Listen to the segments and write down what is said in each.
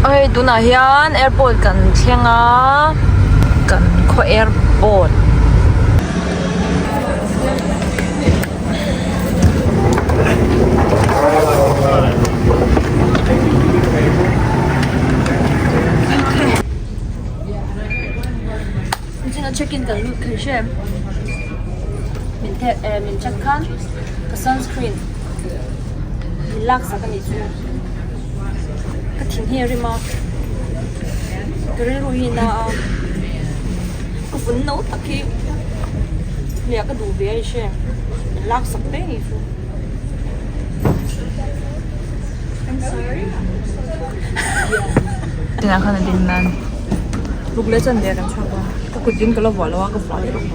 Aw hei tunah hian airport kan thleng a kan khaw airport. Nichina check in kan lut thei hrem min the eh min check khan ka sunscreen min lak sak a nih chu ka thin hi a rim a ka rilru hi a na a ka vun no tak hi hliah ka duh ve a ni hrem min lak sak daih a nih chu. Tunah khan a ding nan. Ruk leh chuan leh kan chhuak a, ka kut ding ka la vuah lo a, ka vuah leh bawk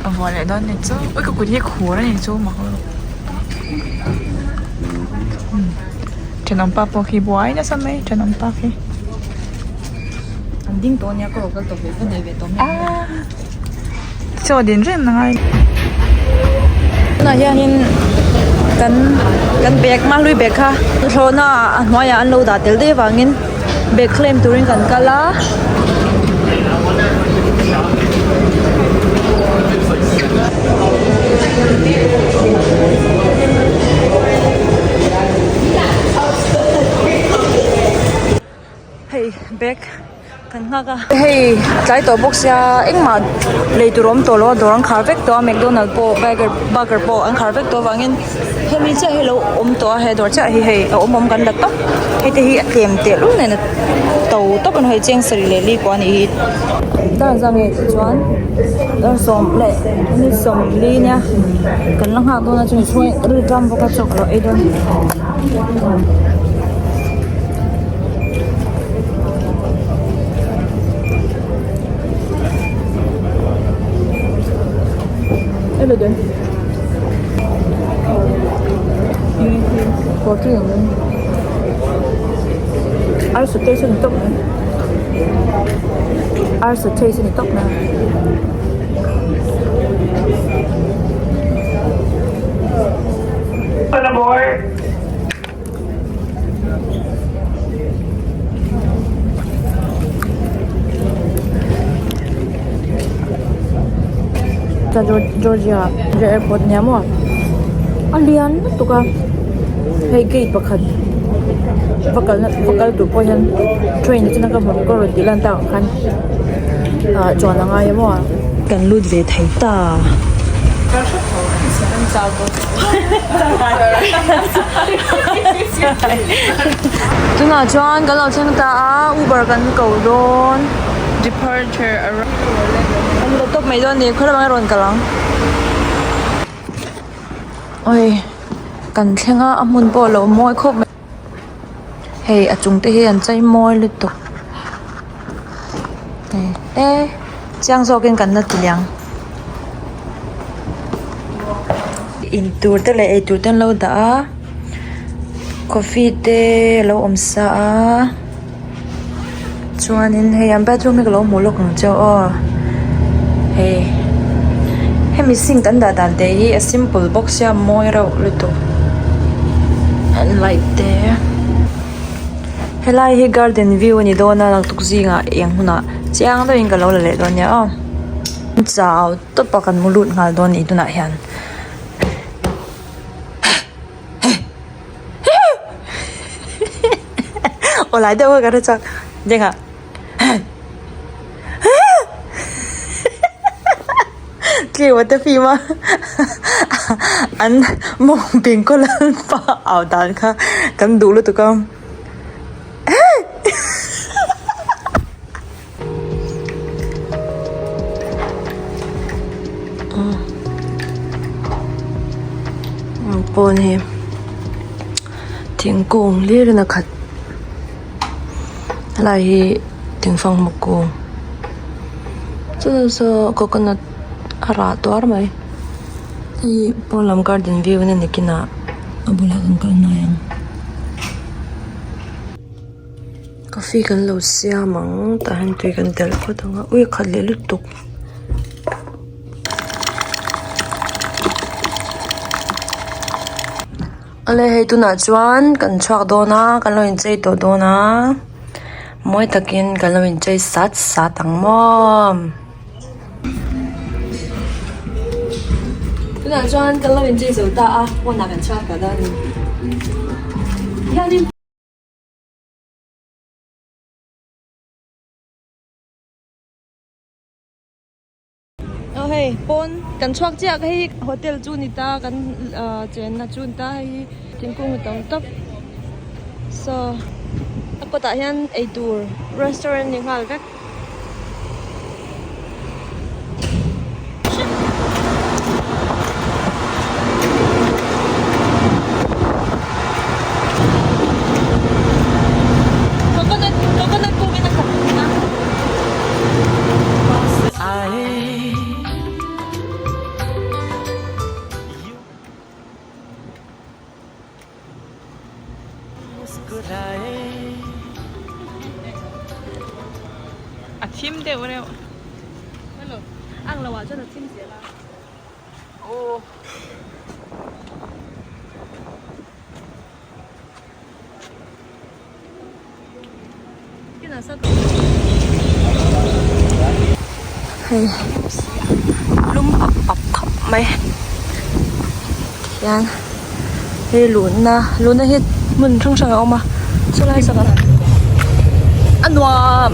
A vuah leh dawn ni chu, ui ka kut hi khur a ni chu mak lo. Thenawm pa pawh khi buai nasa mai thenawm pa khi. An ding tawh ania ka rawn kal tawh ve ka nei ve tawh mai. Chaw din reng a ngai. Tunah hianin kan kan bag hmahlui bag kha thlawhna ah a hnuaiah an lo dah tel daih avangin bag claim turin kan kal a. Hei bag kan nghak a hei a tlai tawh bawk sia engmah lei tur a awm tawh lo a dawr an khar vek tawh a mcdonald pawh burger burger pawh an khar vek tawh avangin hemi chiah hi a lo awm tawh a he dawr chiah hi hei a awm awm kan la tawp hei te hi a tlem tehlul nen a to tawp a ni hei cheng sarih leh li pawh a nih hi dar zat nge tih chuan dar sawm leh ni sawmli nia kan la nghak dawn a chumi chhungin rilṭam bawk a chaw ka lo ei dawn. Ar satay chu ni tawp mai. Georgia airport nia maw a lian lutuk a hei gate pakhat va kalna va kal tur pawh hian train te chu ka hmu ka rawn tih lan tak ang khan ah chuan a ngai a maw kan lut ve thei ta. Tunah chuan kan lo thleng ta a Uber kan ko dawn Departure kan la tawp mai dawn a ni khaw lamah rawn kal ang oi kan thleng a a hmun pawh a lo mawi khawp mai hei a chung te hi an chei mawi lutuk e chiang zawkin kan la ti liang. In tur te leh ei tur te an lo dah a coffee te a lo awm sa a chuanin hei an bathroom hi ka lo hmuh lawk ang che aw hei hemi sink an dah dan te hi a simple bawk sia mawi reuh lutuk an light te helai hi garden view a ni dawn a naktuk zingah eng hunah chiang deuhin ka lo la leh dawn nia aw chau tawp a kan mu lut nghal dawn a ni tunah hian. Aw lai deuh a ka hre chak deng ah tliu te film a an mawng ping kawl an pa au dan kha kan duh lutuk a. Pawn hi thingkung hlir in a khat helai hi thingfanghma kung chu saw coconut a rah tuar mai hei pawn lam garden view a ni kinah a bulah kan kal hnai ang. Coffee kan lo siam ang tah hian tui kan telh phawt ang a ui a khat leh lutuk. Awle hei tunah chuan kan chhuak dawn a kan lo inchei tawh dawn a mawi takin kan lo inchei sat sat ang maw. Tunah chuan kan lo inchei zo ta a pawnah kan chhuak ta dawn a ni. Hianin. Aw hei pawn kan chhuak chiah ka hei hotel chu ni ta kan ah chenna chu ni ta hei hi thingkung tam tak saw a kawtah hian eitur restaurant ni nghal vek. Coconut coconut kungin a khat a. A thim deuh reuh. Ang lo ah chuan a thim zel a. Aw. Hei lum pap pap khawp mai tihian hei luhna luhna hi hmun hrang hrang a awm a chulai sawt a nuam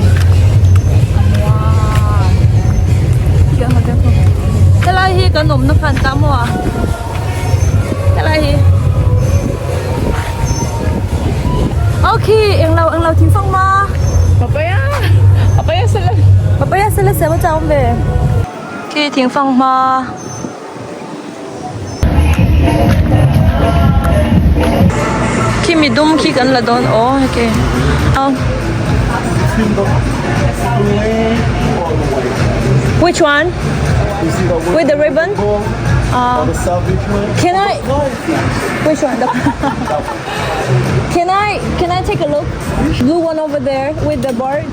helai hi kan awmna khan ta maw a helai hi okay englo englo thing fang ma papaya papaya salad papaya salad siam a chak awm ve khi thing fang hma. Khi mi dum khi kan la dawn aw heke aw Which one? With the ribbon? Can I Which one? Can I can I take a look? Blue one over there with the bird.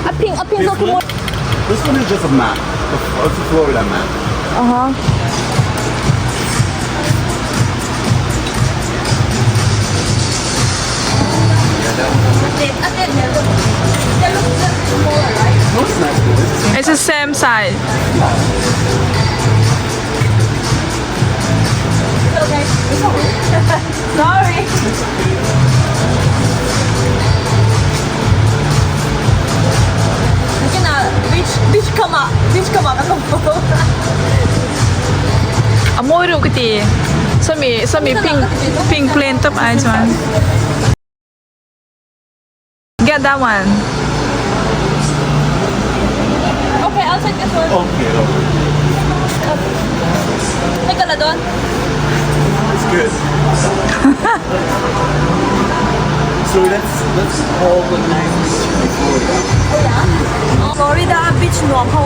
A pink a pink This one, this one is just a map. It's a Florida map. Uh-huh. It's the same size. Okay. Sorry. Nakinah beach beach kamah beach kamah kan awm fo. A mawi reuh ka ti. Sawmi sawmi pink pink plain tawp ai chuan. Get that one. Okay, I'll take this one. Okay. Hei ka la dawn. It's good. so that's that's all the nice beach in Florida. Florida beach nuam ho.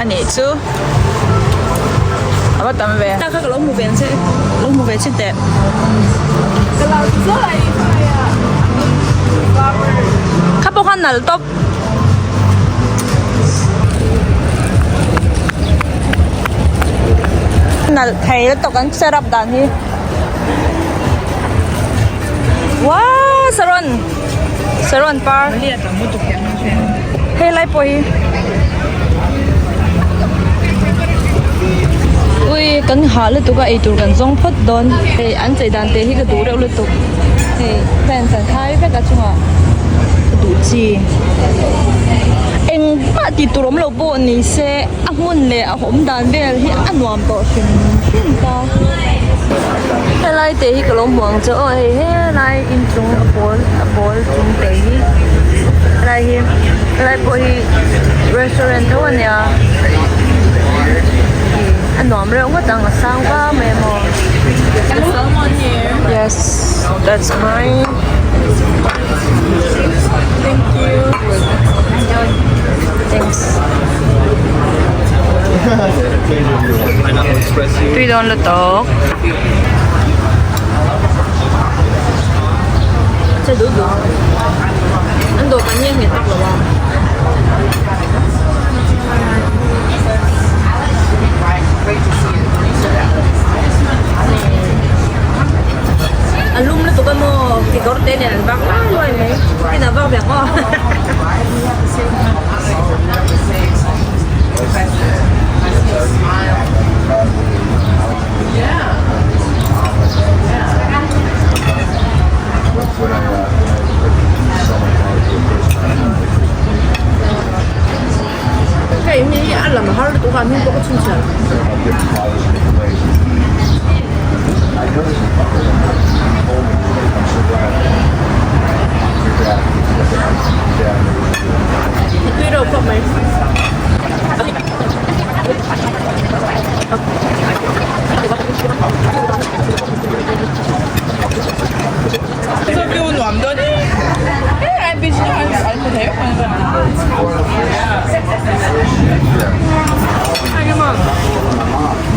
A nih chu. A va tam ve. Ta kha ka lo hmu ve ang che. Lo hmu ve chin teh. Kha pawh khan nalh tawp. Nalh thei lutuk an set up dan hi. Wow saron saron par. Hei lai pawh hi. Ui kan hah lutuk a eitur kan zawng phawt dawn. Hei an chei dan te hi ka duh reuh lutuk. Hei fans an khai vek a chungah ka duh chi. Engmah tih tur awm lo pawh ni se a hmun leh a awm dan vel hi a nuam tawh hrim hrim ta. Helai te hi ka lo hmu ang che aw hei helai inchung a pawl a pawl chung te hi helai hi helai pawh hi restaurant tho a nia ih a nuam reuh ngawt ang a sang va mai a maw yes that's mine thank you thanks. Tui dawn lutuk. Che duh duh. An dawhkan hi a nghet tak lo a. ve ang aw. Hei mi hi a lam har lutuk a hming pawh ka chhunchhiah lo. A tui reuh khawp mai.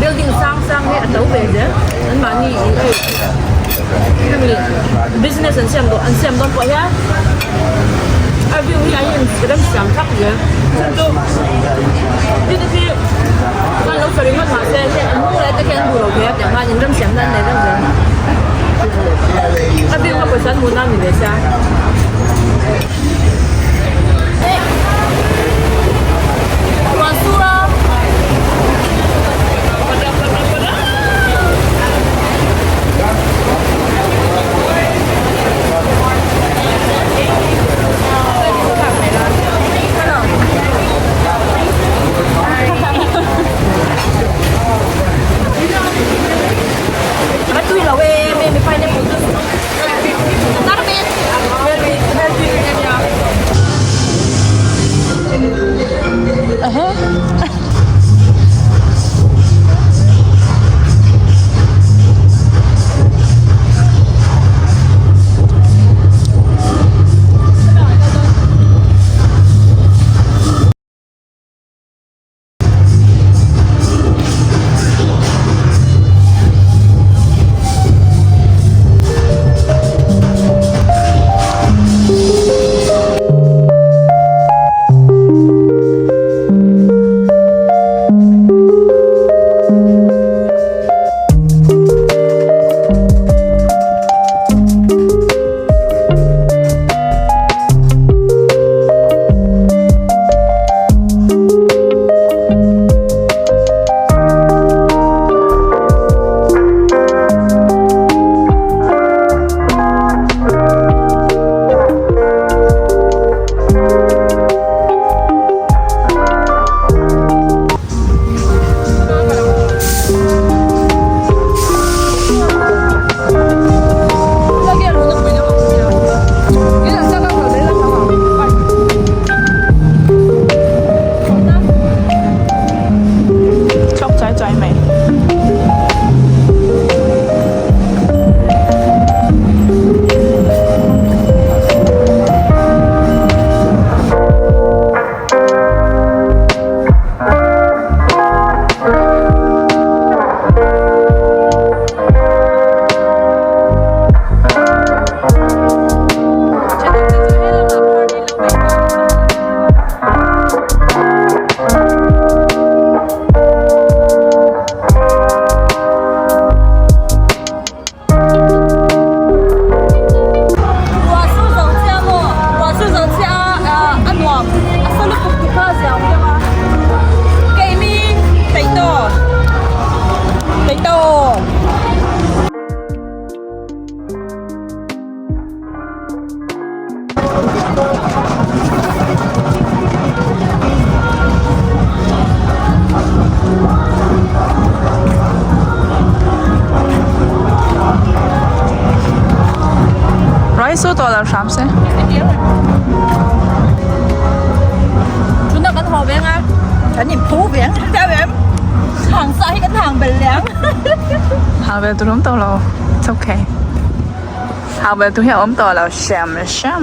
Building sang sang hi a to ve zel an mahni in hei hemi business an siam an siam dawn pawh hian a view hi an in rem siam thak zel chhan chu tin khi an lo sawi ringawt mahse heng an hnung lai te khi an duh lo thei a tiang khan in rem siam nan nei reng zel a view kha pawisa an hmuh nan ni ve sia. Chawk chai chai mai. Ruah sur zo chiah maw? Ruah sur zo chiah a a nuam a sa lutuk tuk kha a ziau deuh a keimi peihto peihto. Rice chu tawh lo hram se. Tuna kan haw veng a, kan in phu veng ta em. Hàng sa hi kan hàng bel liang. Hàng bel tur awm tawh lo, it's okay. Hak bel tur hi a awm tawh lo hriam hriam.